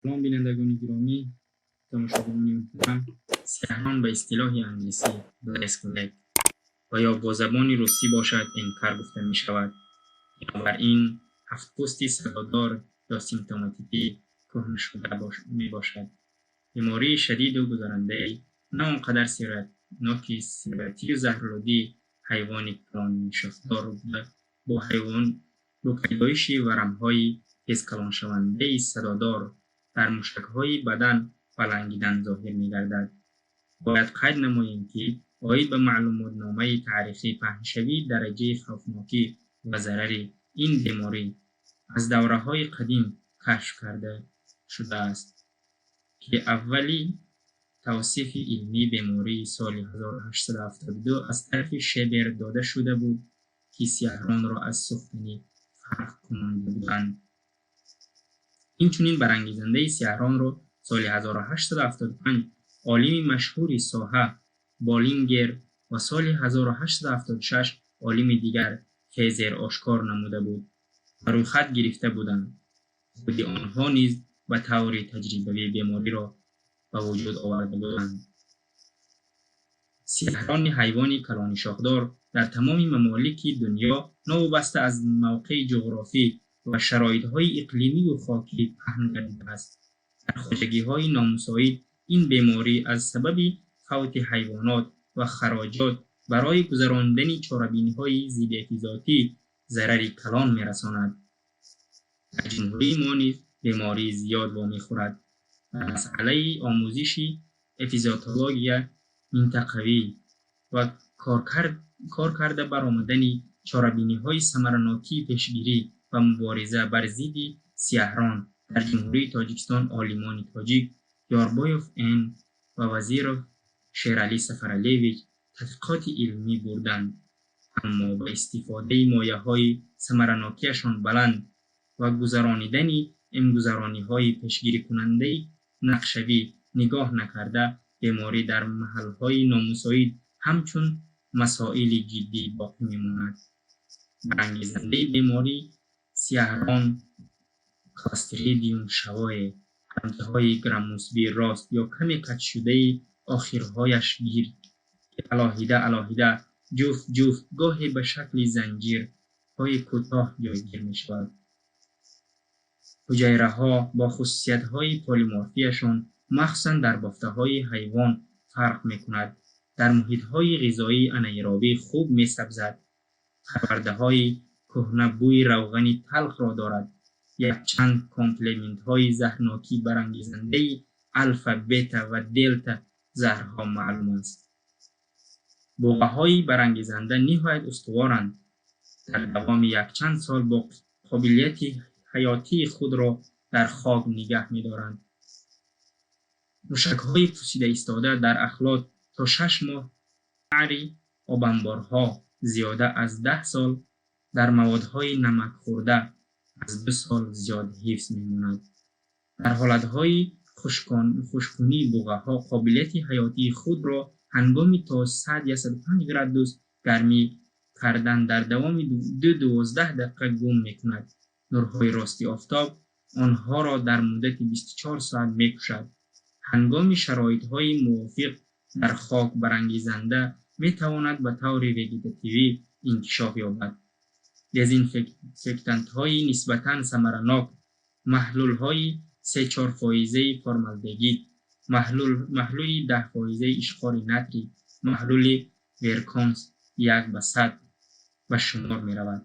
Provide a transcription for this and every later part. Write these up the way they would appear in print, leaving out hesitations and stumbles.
Салом, бинандагони гиромӣ, тамошобинони муҳтарам. Сиёҳрон, ба истилоҳи англисӣ black leg ва ё бо забони русӣ бошад, энкер гуфта мешавад. Бинобар ин ҳафтпӯсти садодор ё симптоматикӣ кӯҳнашуда мебошад. Бемории шадиду гузарандаи на он қадар сироятноки сироятию заҳролудии ҳайвони калоншохдор буда, бо ҳайвон бо пайдоиши варамҳои тезкалоншавандаи садодор дар мушакҳои бадан ва лангидан зоҳир мегардад. Бояд қайд намоем, ки оид ба маълумотномаи таърихӣ, паҳншавии дараҷаи хавфнокӣ ва зарари ин беморӣ аз давраҳои қадим кашф карда шудааст, ки аввали тавсифи илмии бемории соли 1872 аз тарафи Шебер дода шуда буд, ки сиёҳронро аз сӯхтанӣ фарқ кунонда буданд. Инчунин барангезандаи сиёҳронро соли 1875 олими машҳури соҳа Болингер ва соли 1876 олими дигар Фезер ошкор намуда буд ва рӯйхат гирифта буданд. Худи онҳо низ ба таври таҷрибавӣ бемориро ба вуҷуд оварда буданд. Сиёҳрони ҳайвони калони шохдор дар тамоми мамолики дунё, новобаста аз мавқеи ҷуғрофӣ ва шароитҳои иқлимию хокӣ, паҳн гардидааст. Дар хоҷагиҳои номусоид ин беморӣ аз сабаби фавти ҳайвонот ва хароҷот барои гузарондани чорабиниҳои зидди зарари калон мерасонад. Дар ҷумҳурии мо низ бемории зиёд вомехӯрад. Дар масъалаи омӯзиши эпизоотология минтақавӣ ва кор карда баромадани чорабиниҳои самаранокии пешгирӣ ва мубориза бар зидди сиёҳрон дар Ҷумҳурии Тоҷикистон олимони тоҷик Ёрбоев Н ва Вазиров Шералӣ Сафаралиевич тадқиқоти илмӣ бурданд, аммо ба истифодаи мояҳои самаранокиашон баланд ва гузаронидани эмгузарониҳои пешгирикунандаи нақшавӣ нигоҳ накарда, беморӣ дар маҳалҳои номусоид ҳамчун масоили ҷиддӣ боқӣ мемонад. Барангезандаи бемории сиёҳрон Clostridium шавое, ҳарамчаҳои граммусбии рост ё каме каҷшудаи охирҳояш гирд, ки алоҳида алоҳида, ҷуфт ҷуфт, гоҳе ба шакли занҷирҳои кӯтоҳ ҷойгир мешавад. Ҳуҷайраҳо бо хусусиятҳои полиморфияшон махсусан дар бофтаҳои ҳайвон фарқ мекунад. Дар муҳитҳои ғизоии анаэробӣ хуб месабзад. Парвардаҳои кӯҳна бӯи равғани талхро дорад. Якчанд комплементҳои заҳрнокии барангезандаи алфа, бета ва делта заҳрҳо маълум аст. Буғаҳои барангезанда ниҳоят устуворанд, дар давоми якчанд сол бо қобилияти ҳаётии худро дар хок нигаҳ медоранд. Мушакҳои пусида истода дар ахлот то 6 моҳ, қаъри обанборҳо зиёда аз 10 сол, дар маводҳои намакхӯрда аз 2 сол зиёд ҳифз мемонад. Дар ҳолатҳои хушккунии буғаҳо қобилияти ҳаётии худро ҳангоми то 100-105 градус гармӣ кардан дар давоми 2-12 дақиқа гум мекунад. Нурҳои рости офтоб онҳоро дар муддати 24 соат мекушад. Ҳангоми шароитҳои мувофиқ дар хок барангезанда метавонад ба таври вегетативӣ инкишоф ёбад. Дезинфектантҳои нисбатан самаранок маҳлулҳои 3-4 фоизаи формалдегид, маҳлули 10 фоизаи ишқори натрий, маҳлули Верконс 1 ба 100 ба шумор меравад.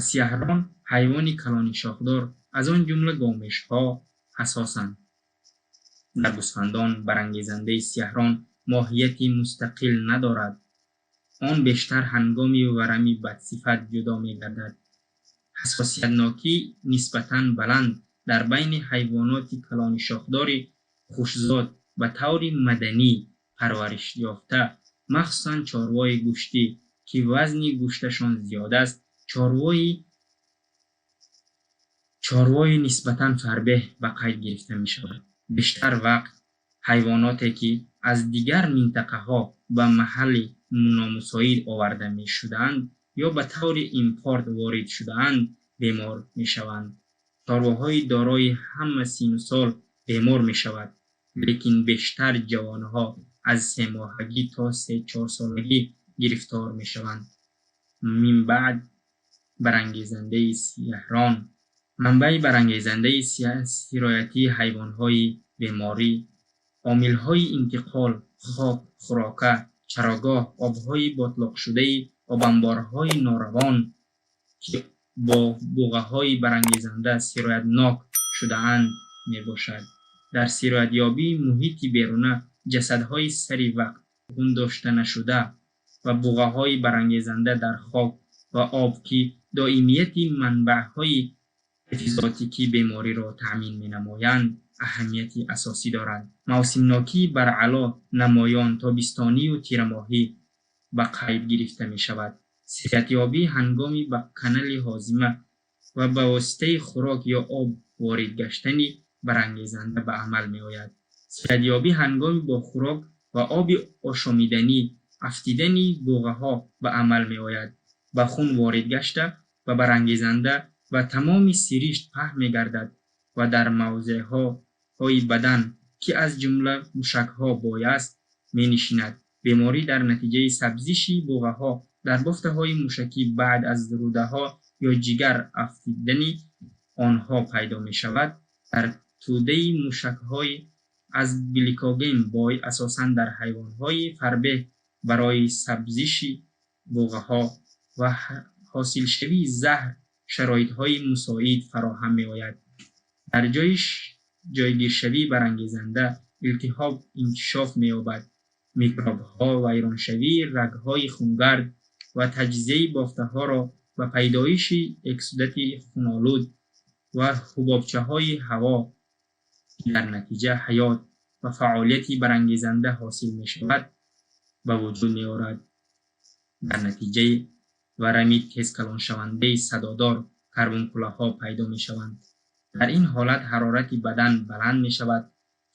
Сиёҳрон ҳайвони калони шохдор, аз он ҷумла гомешҳо, ҳассосанд. Дар гӯсфандон барангезандаи сиёҳрон моҳияти мустақил надорад. Он бештар ҳангоми варами бадсифат ҷудо мегардад. Ҳассосиятнокии нисбатан баланд дар байни ҳайвоноти калони шохдори хушзод, ба таври маданӣ парваришёфта, махсусан чорвои гӯштӣ, ки вазни гӯшташон зиёд аст, чорвои нисбатан фарбеҳ ба қайд гирифта мешавад. Бештар вақт ҳайвоноте, ки аз дигар минтақаҳо ба маҳалли номусоид оварда мешудаанд ё ба таври импорт ворид шудаанд, бемор мешаванд. Чорвоҳои дорои ҳама синну сол бемор мешавад, лекин бештар ҷавонҳо аз 3 моҳагӣ то 3-4 солагӣ гирифтор мешаванд. Минбаъд барангезандаи сиҳрон, манбаи барангезандаи сироятии ҳайвонҳои беморӣ, омилҳои интиқол хок, хӯрока, чарогоҳ, обҳои ботлоқшудаи обанборҳои норавон, ки бо буғаҳои барангезанда сироятнок шудаанд, мебошад. Дар сироятёбии муҳити беруна ҷасадҳои сари вақт гундоштанашуда ва буғаҳои барангезанда дар хок ва об, ки доимияти манбаъҳои эпизоотикии бемориро таъмин менамоянд, аҳамияти асосӣ доранд. Мавсимнокии баръало намоён тобистонию тирамоҳӣ ба қайд гирифта мешавад. Сироятёбӣ ҳангоми ба канали ҳозима ва ба воситаи хӯрок ё об ворид гаштани барангезанда ба амал меояд. Сироятёбӣ ҳангоми бо хӯрок ва оби ошомиданӣ афтидани буғаҳо ба амал меояд. Ба хун ворид гашта ва барангезанда ба тамоми сиришт паҳн мегардад ва дар мавзеъҳои бадан, ки аз ҷумла мушакҳо бой аст, менишинад. Беморӣ дар натиҷаи сабзиши буғаҳо дар бофтаҳои мушакӣ баъд аз рӯдаҳо ё ҷигар афтидани онҳо пайдо мешавад. Дар тӯдаи мушакҳои аз гликоген бой, асосан дар ҳайвонҳои фарбеҳ, барои сабзиши буғаҳо ва ҳосилшавии заҳр шароитҳои мусоид фароҳам меояд. Дар ҷои ҷойгиршавии барангезанда илтиҳоб инкишоф меёбад. Микробҳо вайроншавии рагҳои хунгард ва таҷзияи бофтаҳоро ба пайдоиши эксудати хунолуд ва ҳубобчаҳои ҳаво, ки дар натиҷа ҳаёт ва фаъолияти барангезанда ҳосил мешавад, ба вуҷуд меорад. Дар натиҷаи варами тезкалоншавандаи садодор карбункулаҳо пайдо мешаванд. Дар ин ҳолат ҳарорати бадан баланд мешавад,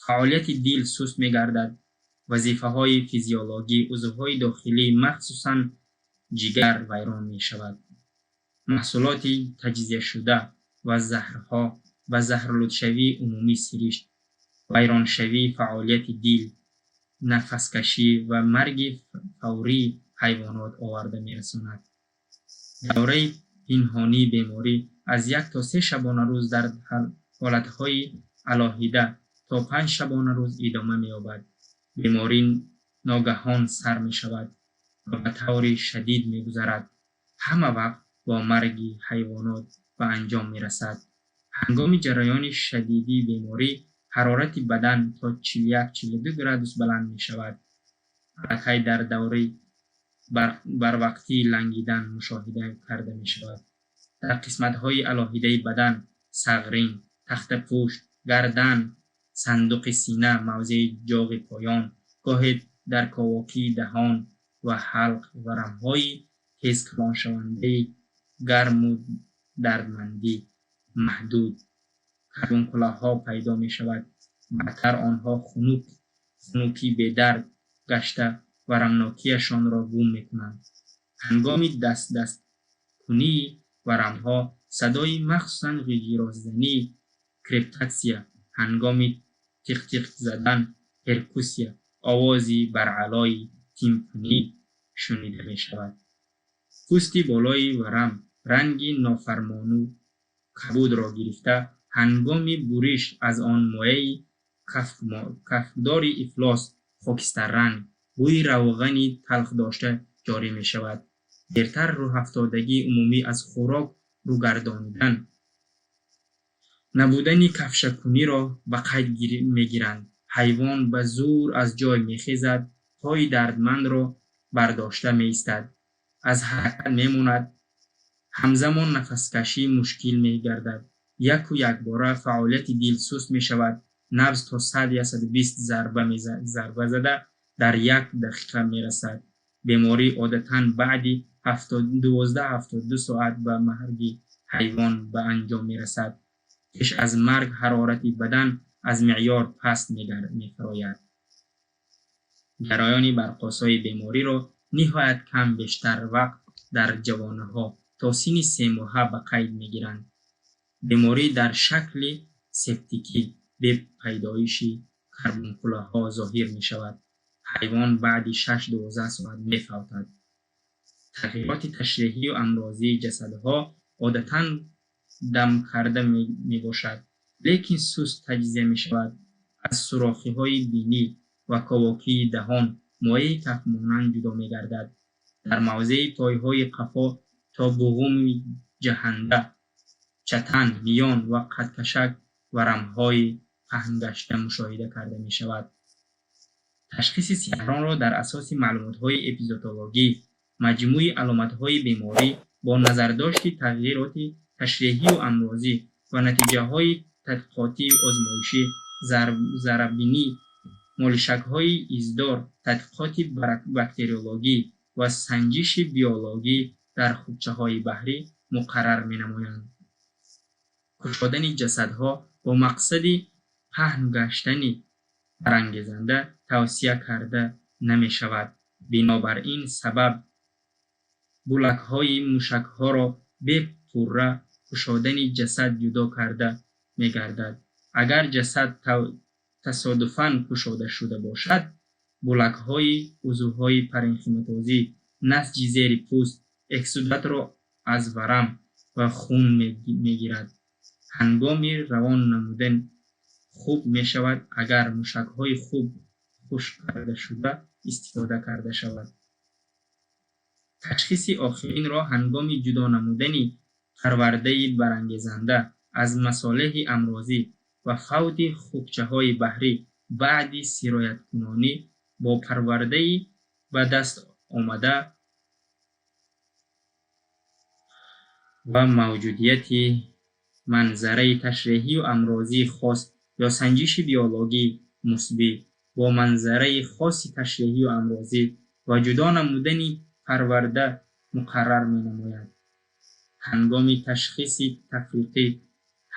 фаъолияти дил суст мегардад, вазифаҳои физиологии узвҳои дохилӣ, махсусан ҷигар, вайрон мешавад. Маҳсулоти таҷзияшуда ва заҳрҳо ба заҳролудшавии умумии сиришт, вайроншавии фаъолияти дил, нафаскашӣ ва марги фаврии ҳайвонот оварда мерасонад. Давраи пинҳонии беморӣ аз 1 то 3 шабонарӯз, дар ҳолатҳои алоҳида то 5 шабонарӯз идома меёбад. Беморӣ ногаҳон сар мешавад ва ба таври шадид мегузарад, ҳама вақт бо марги ҳайвонот ба анҷом мерасад. Ҳангоми ҷараёни шадиди беморӣ ҳарорати бадан то 41-42 градус баланд мешавад. Аллакай дар давраи барвақтии лангидан мушоҳида карда мешавад. Дар қисматҳои алоҳидаи бадан: сағрин, тахтапушт, гардан, сандуқи сина, мавзеи ҷоғи поён, гоҳе дар ковокии даҳон ва ҳалқ варамҳои тезкалоншавандаи гарму дардманди маҳдуд карбункулаҳо пайдо мешавад. Баъдтар онҳо хунукӣ бедард гашта, варамнокиашонро гум мекунанд. Ҳангоми дастдасткунии варамҳо садои махсусан ғиҷирозанӣ крептатсия, ҳангоми тиқтиқ задан перкуссия овози баръалои тимпанӣ шунида мешавад. Пӯсти болои варам ранги нофармону кабудро гирифта, ҳангоми буриш аз он моеи кафкдори ифлос, хокистарранг, бӯи равғани талхдошта ҷорӣ мешавад. Дертар рӯҳафтодагии умумӣ, аз хӯрок рӯгардонидан, набудани кафшакуниро ба қайд мегиранд. Ҳайвон ба зӯр аз ҷой мехезад, пои дардмандро бардошта меистад, аз ҳаракат мемонад. Ҳамзамон нафаскашӣ мушкил мегардад. Яку якбора фаъолияти дил суст мешавад, набз то 100-120 зарба зада дар як дақиқа мерасад. Беморӣ одатан баъди 12-72 соат ба марги ҳайвон ба анҷом мерасад. Пеш аз марг ҳарорати бадан аз меъёр паст мефарояд. Ҷараёни барқосои бемориро ниҳоят кам, бештар вақт дар ҷавонаҳо то синни 3 моҳа ба қайд мегиранд. Беморӣ дар шакли септикӣ бе пайдоиши карбункулаҳо зоҳир мешавад. Ҳайвон баъди 6-12 соат мефавтад. Тағйироти ташреҳию амрозии ҷасадҳо одатан дамкарда мебошад, лекин суст таҷзия мешавад. Аз сурохиҳои бинӣ ва ковокии даҳон моеи кафмонанд ҷудо мегардад. Дар мавзеи пойҳои қафо то буғуми ҷаҳанда, чатан, миён ва қадкашак варамҳои паҳнгашта мушоҳида карда мешавад. Ташхиси сиҳронро дар асоси маълумотҳои эпизоотологӣ, маҷмӯи аломатҳои беморӣ бо назардошти тағйироти ташреҳию амрозӣ ва натиҷаҳои тадқиқотии озмоишӣ, заррабинӣ, молишакҳои издор, тадқиқоти бактериологӣ ва санҷиши биологӣ дар хукчаҳои баҳрӣ муқаррар менамоянд. Кушодани ҷасадҳо бо мақсади паҳн гаштани барангезанда тавсия карда намешавад. Бинобар ин сабаб булакҳои мушакҳоро бе пурра кушодани ҷасад ҷудо карда мегардад. Агар ҷасад тасодуфан кушода шуда бошад, булакҳои узвҳои паренхиматозӣ, насҷи зери пӯст эксудатро аз варам ва хун мегирад. Ҳангоми равон намудан хуб мешавад, агар мушакҳои хуб хушк кардашуда истифода карда шавад. Ташхиси охиринро ҳангоми ҷудо намудани парвардаи барангезанда аз масолеҳи амрозӣ ва фавти хукчаҳои баҳрӣ баъди сирояткунонӣ бо парвардаи ба даст омада ва мавҷудияти манзараи ташреҳию амрозии хос ё санҷиши биологии мусбӣ бо манзараи хоси ташреҳию амрозӣ ва ҷудо намудани парварда муқаррар менамояд. Ҳангоми ташхиси тафриқӣ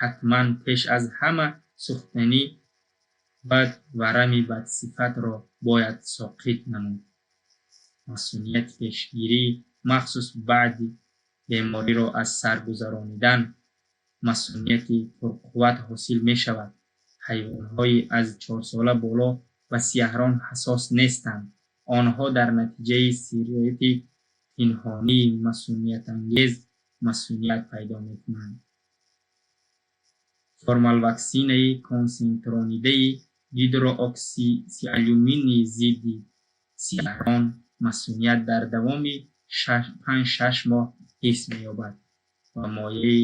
ҳатман пеш аз ҳама сӯхтанӣ ва варами бадсифатро бояд соқит намуд. Масунияти пешгирӣ, махсус баъди бемориро аз сар гузаронидан, масунияти пурқувват ҳосил мешавад. Ҳайвонҳои аз 4сола боло ба сиҳрон ҳассос нестанд. Онҳо дар натиҷаи сирояти пинҳонии масуниятангез масуният пайдо мекунанд. Формалваксинаи консентронидаи гидрооксиалюмини зидди сиҳрон масуният дар давоми 5-6 моҳ ҳифз меёбад ва моеи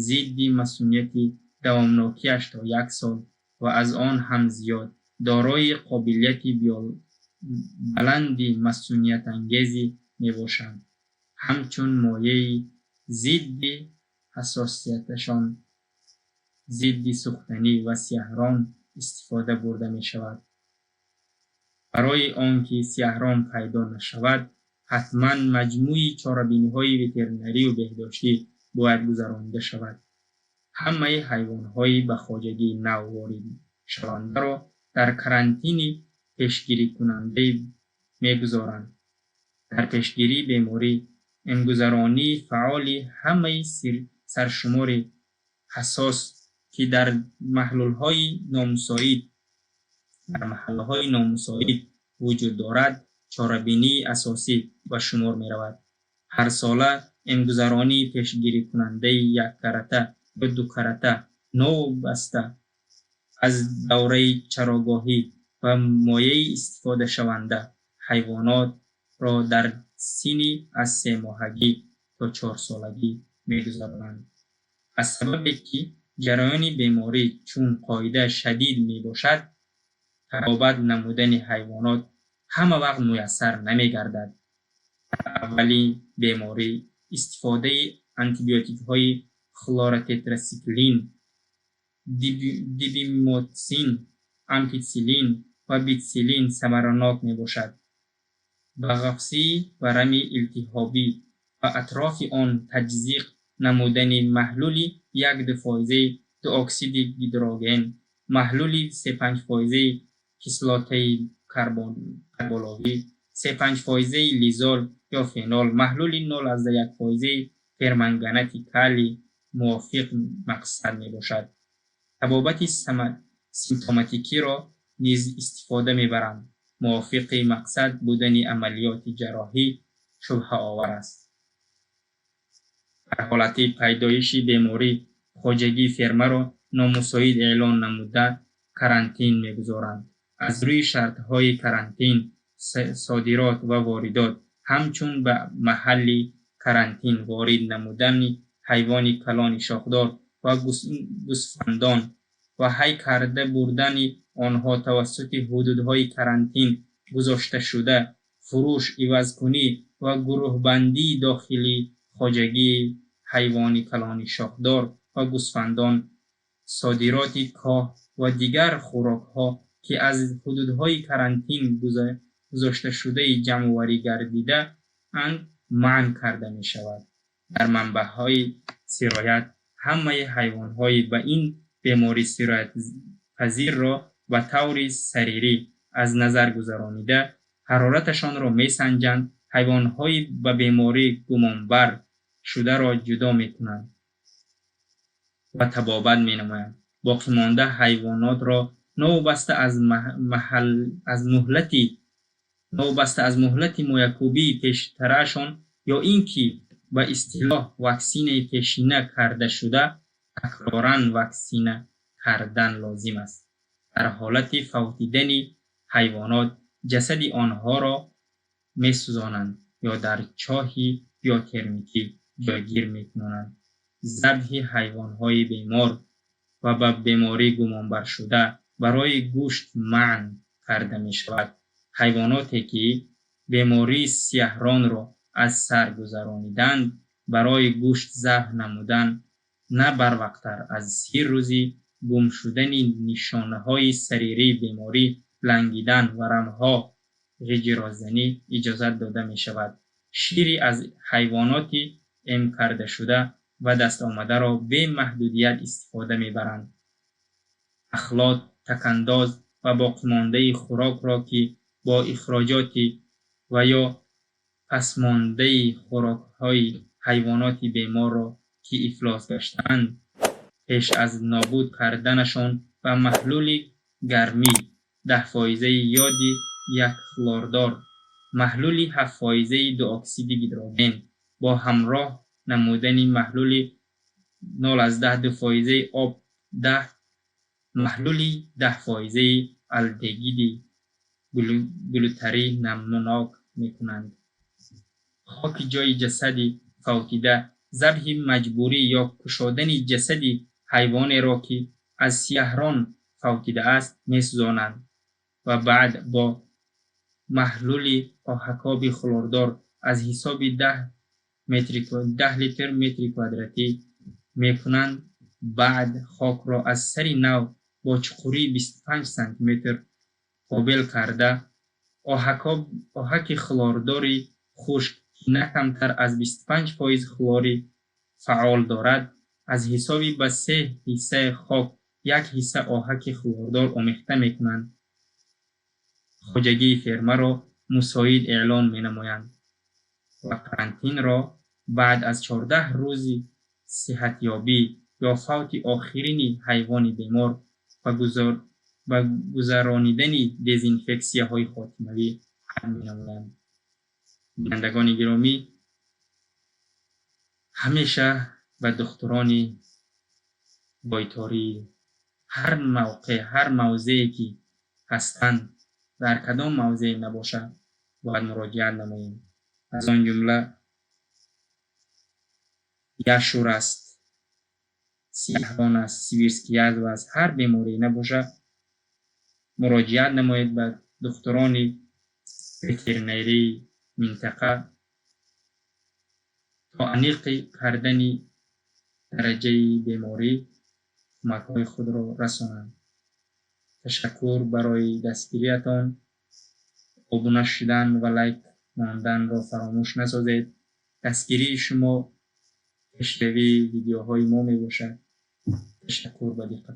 зидди масунияти давомнокиаш то як сол ва аз он ҳам зиёд дорои қобилияти баланди масуниятангезӣ мебошанд. Ҳамчун моеи зидди ҳассосияташон зидди сӯхтанӣ ва сиҳрон истифода бурда мешавад. Барои он ки сиҳрон пайдо нашавад, ҳатман маҷмӯи чорабиниҳои ветеринарию беҳдоштӣ бояд гузаронида шавад. Ҳамаи ҳайвонҳои ба хоҷагии нав воридшавандаро дар карантини пешгирикунанда мегузоранд. Дар пешгирии беморӣ эмгузаронии фаъоли ҳамаи саршумори ҳассос, ки дар маҳаллаҳои номусоид вуҷуд дорад, чорабинии асосӣ ба шумор меравад. Ҳарсола эмгузаронии пешгирикунандаи яккарата ё дукарата новобаста аз давраи чарогоҳӣ ва моеи истифодашаванда ҳайвонотро дар синни аз 3моҳагӣ то 4солагӣ мегузаронанд. Аз сабабе ки ҷараёни беморӣ чун қоида шадид мебошад, табобат намудани ҳайвонот ҳама вақт муяссар намегардад. Дар аввали беморӣ истифодаи антибиотикҳои хлоротетрациклин, дибимотсин, ампитсиллин ва битсиллин самаранок мебошад. Ба ғафсии варами илтиҳобӣ ва атрофи он таҷзиқ намудани маҳлули 1-2 фоизаи дуоксиди гидроген, маҳлули 3-5 фоизаи кислотаи карболовӣ, 3-5 фоизаи лизол ё фенол, маҳлули 0,1 фоизаи перманганати калий Мувофиқ мақсад мебошад. Табобати симптоматикиро низ истифода мебаранд. Мувофиқи мақсад будани амалиёти ҷарроҳӣ шубҳаовар аст. Дар ҳолати пайдоиши беморӣ хоҷагии фермаро номусоид эълон намуда, карантин мегузоранд. Аз рӯи шартҳои карантин содирот ва воридот, ҳамчун ба маҳалли карантин ворид намудани ҳайвони калони шохдор ва гӯсфандон ва ҳай карда бурдани онҳо тавассути ҳудудҳои карантин гузошташуда, фурӯш, ивазкунӣ ва гурӯҳбандии дохили хоҷагии ҳайвони калони шохдор ва гӯсфандон, содироти коҳ ва дигар хӯрокҳо, ки аз ҳудудҳои карантин гузошташудаи ҷамъоварӣ гардидаанд, манъ карда мешавад. Дар манбаъҳои сироят ҳамаи ҳайвонҳои ба ин беморӣ сироятпазирро ба таври сарирӣ аз назар гузаронида, ҳарораташонро месанҷанд, ҳайвонҳои ба беморӣ гумонбар шударо ҷудо мекунанд ва табобат менамоянд. Боқимонда ҳайвонотро новобаста аз муҳлати моякубии пештараашон ё ин ки ба истилоҳ ваксинаи пешина кардашуда, такроран ваксина кардан лозим аст. Дар ҳолати фавтидани ҳайвонот ҷасади онҳоро месӯзонанд ё дар чоҳи биотермикӣ ҷойгир мекунанд. Забҳи ҳайвонҳои бемор ва ба беморӣ гумонбаршуда барои гӯшт манъ карда мешавад. Ҳайвоноте, ки бемории сияҳронро аз сар гузарониданд, барои гӯшт забҳ намудан на барвақттар аз 30 рӯзи гум шудани нишонаҳои саририи беморӣ, лангидан, варамҳо, ғиҷирозанӣ иҷозат дода мешавад. Шири аз ҳайвоноти эмкардашуда ба даст омадаро бемаҳдудият истифода мебаранд. Ахлот, такандоз ва боқимондаи хӯрокро, ки бо ихроҷоти ва ё пасмондаи хӯрокҳои ҳайвоноти беморро, ки ифлос гаштаанд, пеш аз нобуд карданашон ба маҳлули гармӣ 10-фоизаи йоди якхлордор, маҳлули 7-фоизаи дуоксиди гидроген бо ҳамроҳ намудани маҳлули 0,2 фоизаи об 10 маҳлули 10-фоизаи алдегиди глютарӣ намнок мекунанд. Хоки ҷойи ҷасади фавтида, забҳи маҷбурӣ ё кушодани ҷасади ҳайвонеро, ки аз сияҳрон фавтидааст, месӯзонанд ва баъд бо маҳлули оҳакоби хлордор аз ҳисоби 10 литр метри квадратӣ мекунанд. Баъд хокро аз сари нав бо чуқурии 25 сантиметр тобел карда, оҳаки хлордори хушк, ки на камтар аз 25% хлори фаъол дорад, аз ҳисоби ба се ҳиссаи хок як ҳисса оҳаки хлордор омехта мекунанд. Хоҷагии фермаро мусоид эълон менамоянд ва карантинро баъд аз 14 рӯзи сиҳатёбӣ ё фавти охирини ҳайвони бемор ба гузаронидани дезинфексияҳои хотимавӣ қатъ менамоянд. Бинандагони гиромӣ, ҳамеша ба духтурони бойторӣ ҳар мавқеъ, ҳар мавзее ки ҳастанд, дар кадом мавзее набошад, бояд муроҷиат намоем. Аз он ҷумла ящур аст, сияҳрон аст, сибирский язва аст, ҳар беморие набошад, муроҷиат намоед ба духтурони ветеринарии минтақа то аниқи кардани дараҷаи беморӣ кӯмакҳои худро расонанд. Ташаккур барои дастгириятон. Обуна шудан ва лайк монданро фаромӯш насозед. Дастгирии шумо пешравии видеоҳои мо мебошад. Ташаккур ба диққат.